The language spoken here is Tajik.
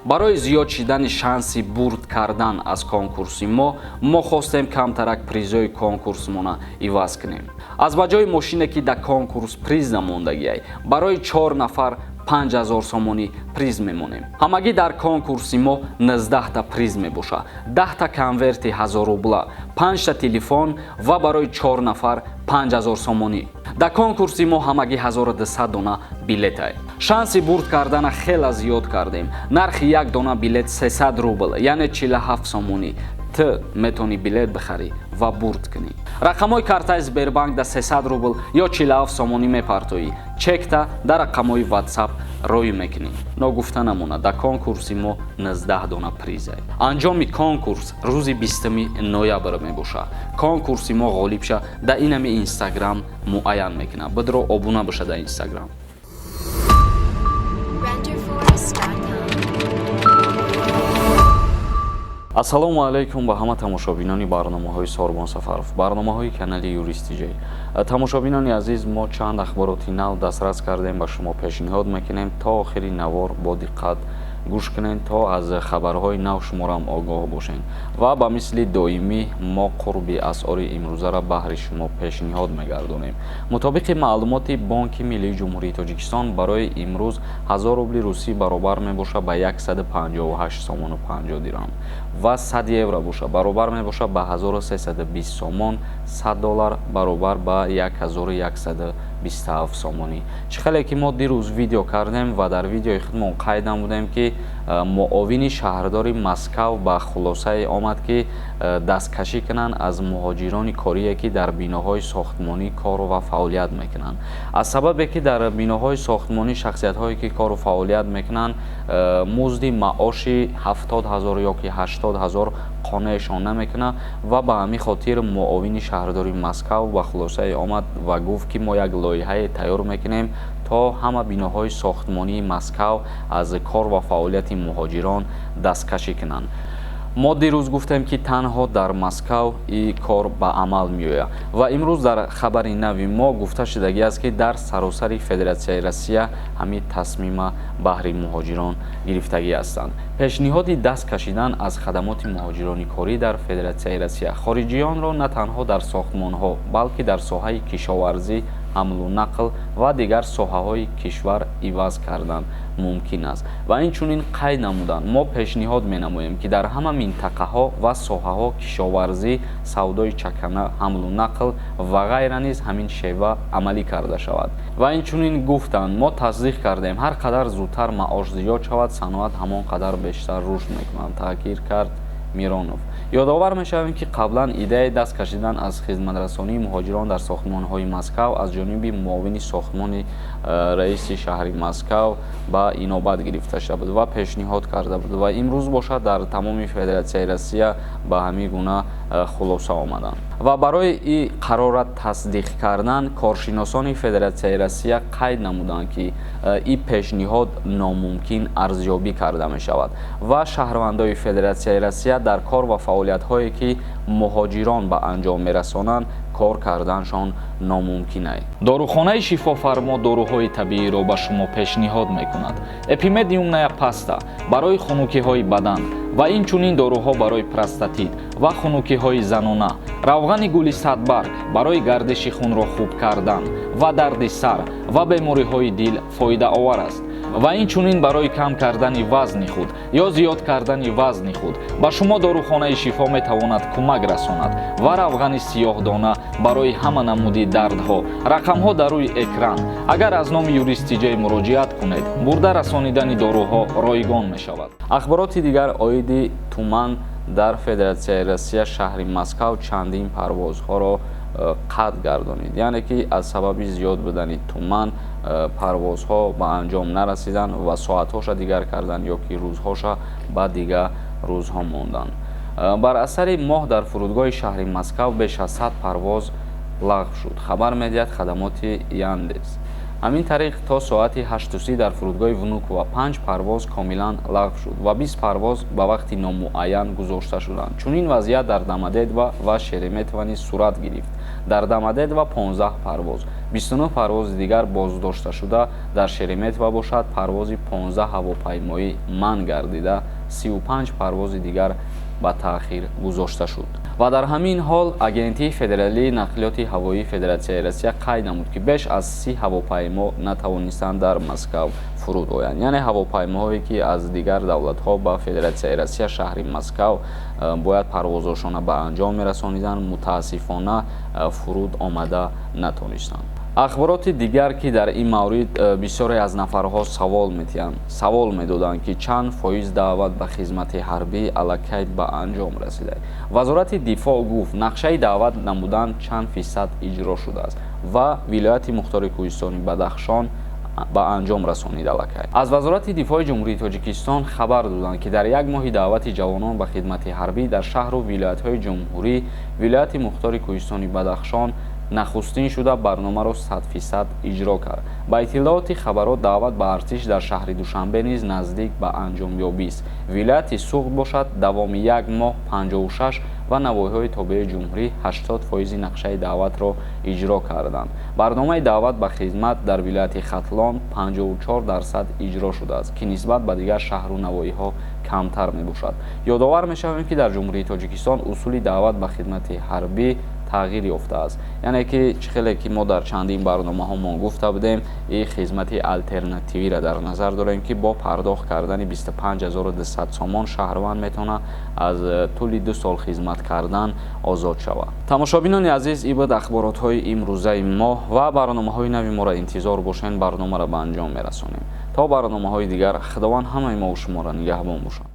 Барои зиёд шидани шанси бурд кардан аз конкурси мо хостем камтарак призои конкурсмона иваз кунем. Аз ба ҷои мошине, ки дар конкурс приз намондагиай, барои чор нафар 5000 сомонӣ приз мемонем. Ҳамагӣ дар конкурси мо 19та приз мебошад: 10та конверти 1000 рубла, 5та телефон ва барои чор нафар 5000 сомонӣ. Дар конкурси мо ҳамагӣ 1200 дона билетай. Шанси бурд кардана хела зиёд кардем. Нархи як дона билет 300 рубл, яъне 47 сомонӣ. Ту метавонӣ билет бихарӣ ва бурд кунӣ. Рақамҳои картаи Сбербанк да 300 рубл ё 47 сомонӣ мепартоӣ, чекта дар рақамҳои WhatsApp рӯй мекунӣ. Ногуфта намонад, дар конкурси мо 19 дона призай. Анҷоми конкурс рӯзи 20 ноябр мебошад. Конкурси мо ғолибша дар инами Инстаграм муайян мекунад. Бидро, обуна боша дар Инстаграм. Renderforest.com. Ассалому алайкум ба ҳама тамошобинони барномаҳои Сорбон Сафаров, барномаҳои канали Юристиҷей. Тамошобинони азиз, мо чанд ахбороти нав дастрас кардем, ба шумо пешниҳод мекунем. То охири навор бо диққат гӯш кунед, то аз хабарҳои нав шуморам огоҳ бошед. Ва ба мисли доимӣ мо қурби асъори имрӯзаро баҳри шумо пешниҳод мегардонем. Мутобиқи маълумоти Бонки миллии Ҷумҳурии Тоҷикистон, барои имрӯз 1000 рубли русӣ баробар мебошад ба 158 сомону 50 дирам ва 100 евро боша баробар мебошад ба 1320 сомон, 100 доллар баробар ба 1127 сомонӣ. Чӣ хеле ки мо дирӯз видео кардем ва дар видеои худмон қайд намудем, ки муовини шаҳрдори Москав ба хулосае омад, ки дасткашӣ кунанд аз муҳоҷирони корие, ки дар биноҳои сохтмонӣ кору ва фаъолият мекунанд, аз сабабе ки дар биноҳои сохтмонӣ шахсиятҳое, ки кору фаъолият мекунанд, музди маоши 70 000 ё ки 80 000 қонеъшон намекунад. Ва ба ҳамин хотир муовини шаҳрдори Москав ба хулосае омад ва гуфт, ки мо як лоиҳае тайёр мекунем, то ҳама биноҳои сохтмонии Москав аз кор ва фаъолияти муҳоҷирон дасткашӣ кунанд. Мо дирӯз гуфтем, ки танҳо дар Москав ин кор ба амал меояд, ва имрӯз дар хабари нави мо гуфта шудагӣ аст, ки дар саросари Федератсияи Россия ҳамин тасмима баҳри муҳоҷирон гирифтагӣ ҳастанд. Пешниҳоди даст кашидан аз хадамоти муҳоҷирони корӣ дар Федератсияи Россия хориҷиёнро на танҳо дар сохтмонҳо, балки дар соҳаи кишоварзӣ, ҳамлу нақл ва дигар соҳаҳои кишвар иваз кардан мумкин аст. Ва инчунин қайд намуданд: мо пешниҳод менамоем, ки дар ҳама минтақаҳо ва соҳаҳо, кишоварзӣ, савдои чакана, ҳамлу нақл ва ғайра низ ҳамин шева амалӣ карда шавад. Ва инчунин гуфтанд: мо тасдиқ кардем, ҳар қадар зудтар маош зиёд шавад, саноат ҳамон қадар бештар рушд мекунад, таъкид кард Миронов. Ёдовар мешавем, ки қаблан идеяи даст кашидан аз хизматрасонии муҳоҷирон дар сохтмонҳои Москав аз ҷониби муовини сохтмони раиси шаҳри Москав ба инобат гирифта шуда буд ва пешниҳод карда буд, ва имрӯз бошад, дар тамоми Федератсияи Россия ба ҳамин гуна хулоса омаданд. Ва барои ин қарорра тасдиқ кардан коршиносони Федератсияи Россия қайд намуданд, ки ин пешниҳод номумкин арзёбӣ карда мешавад ва шаҳрвандои Федератсияи Россия дар кор ва фаъолиятҳое, ки муҳоҷирон ба анҷом мерасонанд, кор карданшон номумкин аст. Дорухонаи Шифофармо доруҳои табииро ба шумо пешниҳод мекунад: Эпимедиумная паста барои хунукиҳои бадан ва инчунин доруҳо барои простатит ва хунукиҳои занона, равғани гули садбарг барои гардиши хунро хуб кардан ва дарди сар ва бемориҳои дил фоидаовар аст, ва инчунин барои кам кардани вазни худ ё зиёд кардани вазни худ ба шумо дорухонаи Шифо метавонад кӯмак расонад, ва равғани сиёҳдона барои ҳама намуди дардҳо. Рақамҳо дар рӯи экран. Агар аз номи Юристиҷай муроҷиат кунед, бурда расонидани доруҳо ройгон мешавад. Ахбороти дигар оиди туман. Дар Федератсияи Россия шаҳри Москав чандин парвозҳоро қатъ гардонид, яъне ки аз сабаби зиёд будани туман парвозҳо ба анҷом нарасиданд ва соатҳоша дигар карданд ё ки рӯзҳоша ба дигар рӯзҳо монданд. Бар асари моҳ дар фурудгоҳи шаҳри Москав беш аз 100 парвоз лағв шуд, хабар медиҳад хадамоти Яндекс. Ҳамин тариқ, то соати 8:30 дар фурудгоҳи Внуково панҷ парвоз комилан лағв шуд ва 20 парвоз ба вақти номуайян гузошта шуданд. Чунин вазъият дар Домодедово ва Шереметьево низ сурат гирифт. Дар Домодедово 15 парвоз, 29 парвози дигар боздошта шуда. Дар Шереметьево бошад, парвози 15 ҳавопаймоӣ манъ гардида, 35 парвози дигар ба таъхир гузошта шуд. Ва дар ҳамин ҳол Агентии федералии нақлиёти ҳавоии Федератсияи Россия қайд намуд, ки беш аз 30 ҳавопаймо натавонистанд дар Москав фуруд оянд. Яъне ҳавопаймоҳое, ки аз дигар давлатҳо ба Федератсияи Россия, шаҳри Москав бояд парвозҳошонро ба анҷом мерасониданд, мутаассифона, фуруд омада натонистанд. Ахбороти дигар, ки дар ин маврид бисёре аз нафарҳо савол метиҳанд, савол медоданд, ки чанд фоиз даъват ба хизмати ҳарбӣ аллакай ба анҷом расида. Вазорати дифоъ гуфт, нақшаи даъват намудан чанд фисад иҷро шудааст ва Вилояти Мухтори Кӯҳистони Бадахшон ба анҷом расонид аллакай. Аз Вазорати дифои Ҷумҳурии Тоҷикистон хабар доданд, ки дар як моҳи даъвати ҷавонон ба хидмати ҳарбӣ дар шаҳру вилоятҳои ҷумҳурӣ Вилояти Мухтори Кӯҳистони Бадахшон нахустин шуда барномаро 100% иҷро кард. Ба иттилооти хабарот, даъват ба артиш дар шаҳри Душанбе низ наздик ба анҷомёбист. Вилояти Суғд бошад, давоми як моҳ 56 ва навоҳиҳои тобеи ҷумҳурӣ 80 фоизи нақшаи даъватро иҷро карданд. Барномаи даъват ба хизмат дар вилояти Хатлон 54% иҷро шудааст, ки нисбат ба дигар шаҳру навоҳиҳо камтар мебошад. Ёдовар мешавем, ки дар Ҷумҳурии Тоҷикистон усули даъват ба хидмати ҳарбӣ тағйир ёфтааст. Яъне ки чӣ хеле ки мо дар чандин барномаҳомон гуфта будем, ин хизмати алтернативиро дар назар дорем, ки бо пардохт кардани 25 200 сомон шаҳрванд метавонад аз тӯли 2 сол хизмат кардан озод шавад. Тамошобинони азиз, ин буд ахборотҳои имрӯзаи мо ва барномаҳои нави моро интизор бошед. Барномаро ба анҷом мерасонем. То барномаҳои дигар, Худованд ҳамаи мову шуморо нигаҳбон бошад.